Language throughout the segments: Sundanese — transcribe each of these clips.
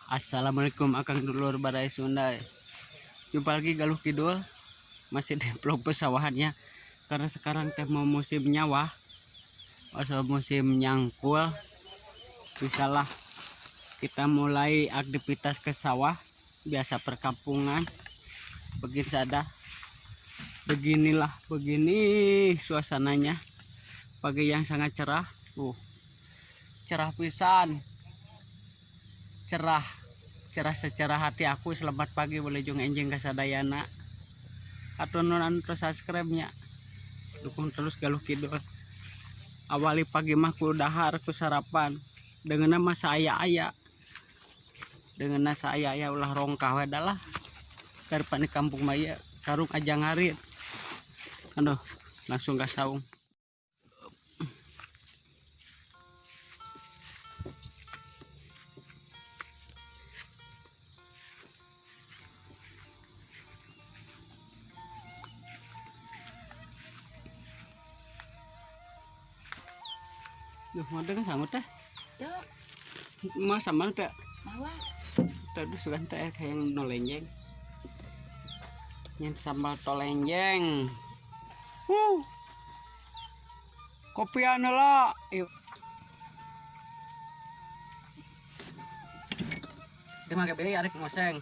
Assalamualaikum akang dulur Baraya Sunda. Jumpa lagi Galuh Kidul. Masih di vlog pesawahannya. Karena sekarang teh mau musim nyawah atau musim nyangkul. Bisalah kita mulai aktivitas ke sawah. Biasa perkampungan. Begini sada. Beginilah, begini suasananya. Pagi yang sangat cerah. Cerah pisan. Cerah cerah secara hati aku. Selamat pagi wilujeng enjing kasadayana. Hatur nuhun anu terus subscribe nya, dukung terus Galuh Kidul. Awali pagi mah ku dahar, ku sarapan dengan nama saya aya, dengan saya aya, ulah rongkah we lah. Karipan di kampung maya karung aja ngarit. Aduh, langsung ke saung. Duh, mau kan sanggup teh? Tuh. Mas sama teh. Mawa. Tadi sugan teh kayak nu lenjeng. Nyen sambal tolenjeng. Huh. Kopian lah. Yuk. Dia mah beli arek ngoseng.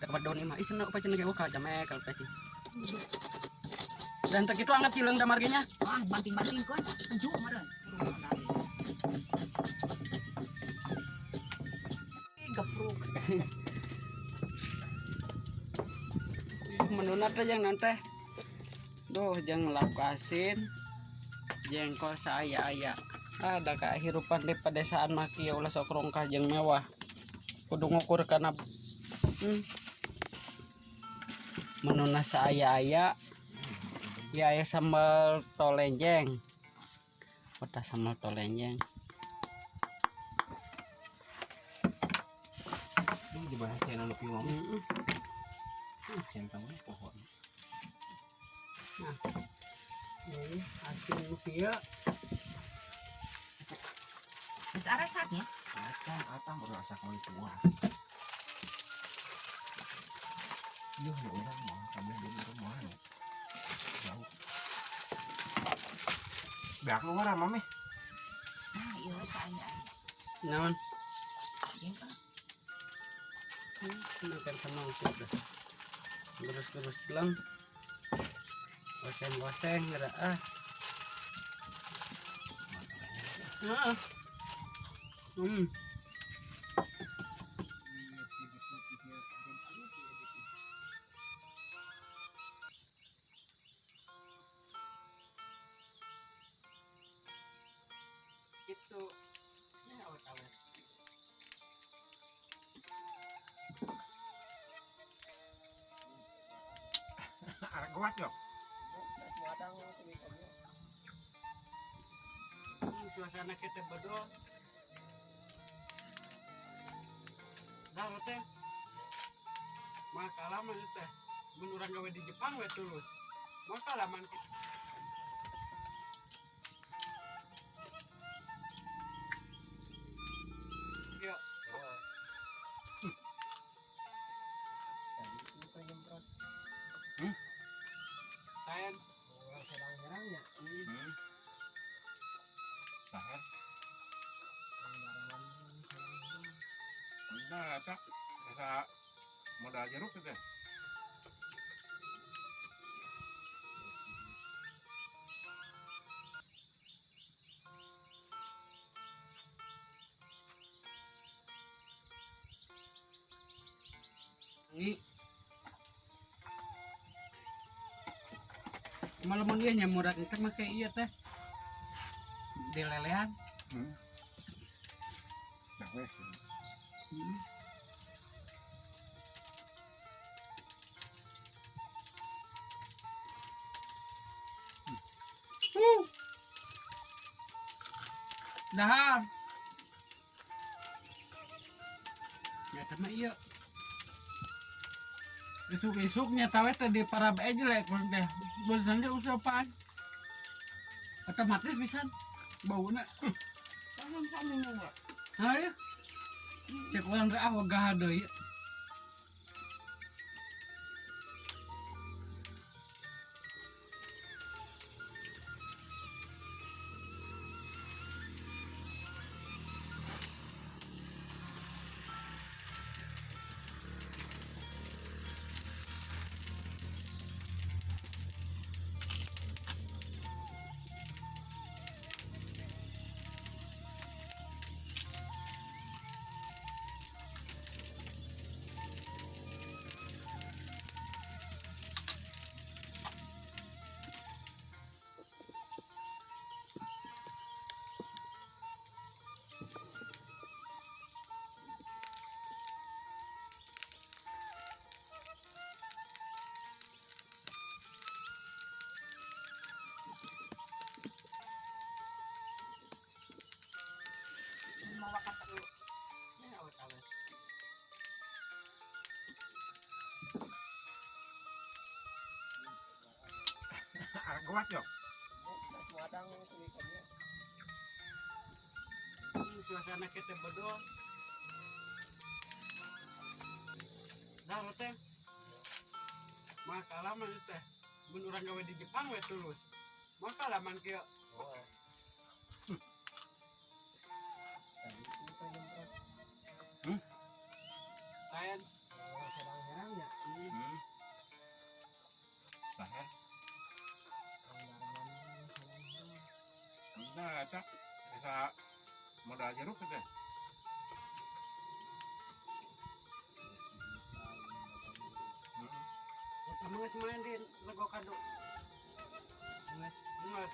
Dapat daun imah. Ih cenah apa cenah ge ka jame kalau teh. Dan tak itu anget cileung da marganya. Ah, banting-banting kan. Enju meureun. Gepruk. Menuna teh jeung naon teh? Duh, jeung lauk asin. Jengkol saaya-aya. Ada kehidupan di pedesaan mah kieu, ulah sok rongkah jeung mewah. Kudu ngukur kana Menuna saaya-aya. Ya aya sambal tolenjeng. Pedas sambal tolenjeng. Ini di bahasa yang lebih ngomong. Heeh. Centang pohon. Nah. Ini asin nu kieu. Geus arasaknya. Atang, atang udah asak mau tua. Yuh, ya orang mau sambil di rumah. Jauh. Beak lu ngara mame. Ah, iya saya. Naon? Jengkol. Makan sama udah. Gerus-gerus jelang. Goseng-goseng geura ah. Heeh. Itu ini awet-awet. Arek kuat yo. Suasana kita berdua. Dah teh. Makalaman teh. Mun urang gawe di Jepang we tulus. Makalaman. Yo. Sayang. Tahan. Nah, eta rasa modal jeruk gitu. Ini malah mun ieu nya murah teh make ieu teh. Dilelehan. Nah, wes. Dahar. Ya mah ieu. Isuk-isuk nyata we teh di parab jelek teh. Beusana usapan. Otomatis pisan bauna. Hayu. Cek urang teh ah wegah deui. Kuat yo. Suasana kita berdua. Dah teh. Makalah man teh. Mun urang gawe di Jepang we tulus. Makalah man kieu. Kayan. Serang-serangnya. Nah, nah, cak bisa modal jeruk gitu. Kamu nggak main di lego kado. Nggak, nggak.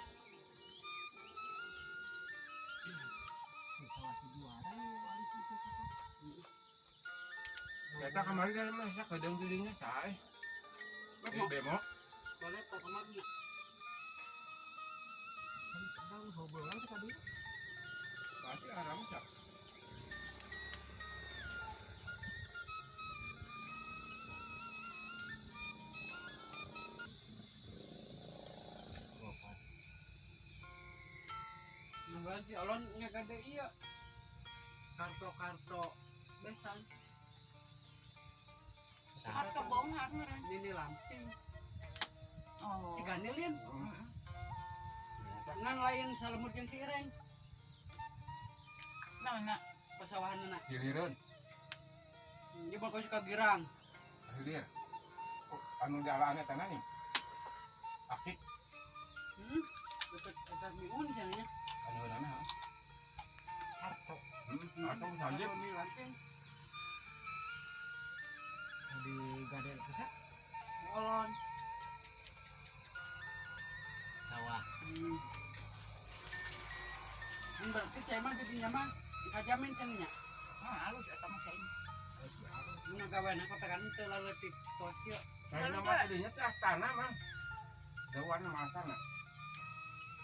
Kita kemarin kan masa kedeng tudingnya say. Bemo. Boleh tak kemarin. Pasti aram sih. Nungguan si Olon ngagade iya. Karto-karto besan. Karto bongar meureun. Nini lamping. Oh. Ciganilin. Ngan lain salemur jeung si Ireng. Naon na? Pasawahanna. Hilireun. Ieu bakal suka girang. Hilir. Anu jalannya tanah nih. Akik. Deket eta miun cenah nya. Anu mana? Karto. Karto sanjep. Mie lamping. Di gaden pusat. Olon. Sawah. Berarti cai mah jadinya mah dikajamin cenah nya. Ah, halus eta mah cai. Mun gaweana kotakan teu laleutik tos kieu. Karena mah tadinya teh astana mah. Dewan mah astana.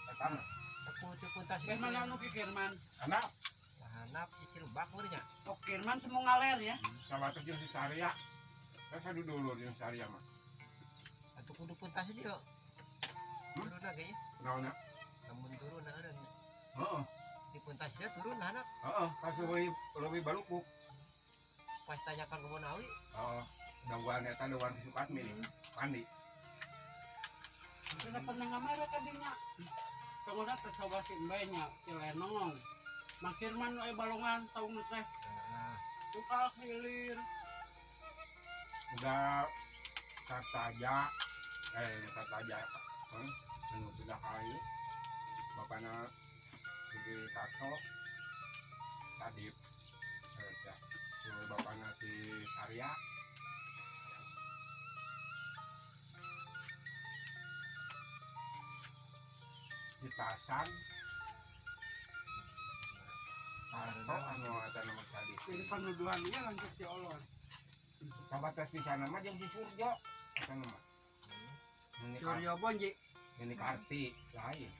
Astana. Ceput-ceput tas. Beh mana nu kikirman? Anak. Hanap si lebak meureun nya. Oh, kirman semua ngaler ya. Sawatos jeung si Saria. Saya sadu dulur jeung Saria mah. Atuh kudu puntas ieu. Turun lagi ya. Naonna? Namun turun eureun. Heeh. Di puntasnya turun anak. Heeh, kasih leuwih balukuk. Pas tanyakan ke Bonawi. Oh, dawan eta dawan Sukatmi nih. Mandi. Kita pernah ngamare kadinya. Kemudian tersawasin bae nya si Lenong. Makirman aya balongan saung teh. Heeh. Tukal hilir. Udah Kartaja, Kartaja anu pindah kayu. Bapana si Karto tadi ya, bapana si Sarya. Di Pasan Karto anu eta nomor tadi. Jadi panuduhan ieu lanjut si Olon. Sabatas di sana mah jeung si Surjo eta mah. Suryo Bonji. Ini Karti lain.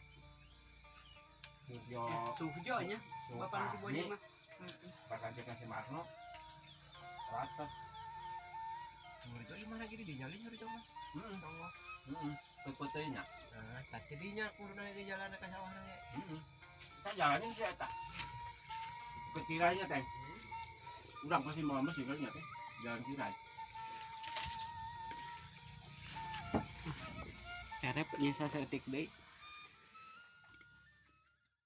Surjo. Surjo nya. Bapak si Bonji mah. Bapak jeung si Marno. Ratus. Surjo ieu mana jadi dinyali Surjo mah. Heeh. Heeh. Teu nya. Nah, tadi dinya kuduna ge jalan ka sawahna ge. Heeh. Kita jalanin sih eta. Kecilanya teh. Urang pasti mau mas juga nya teh. Jalan kirai. Erep nyesa saeutik deui.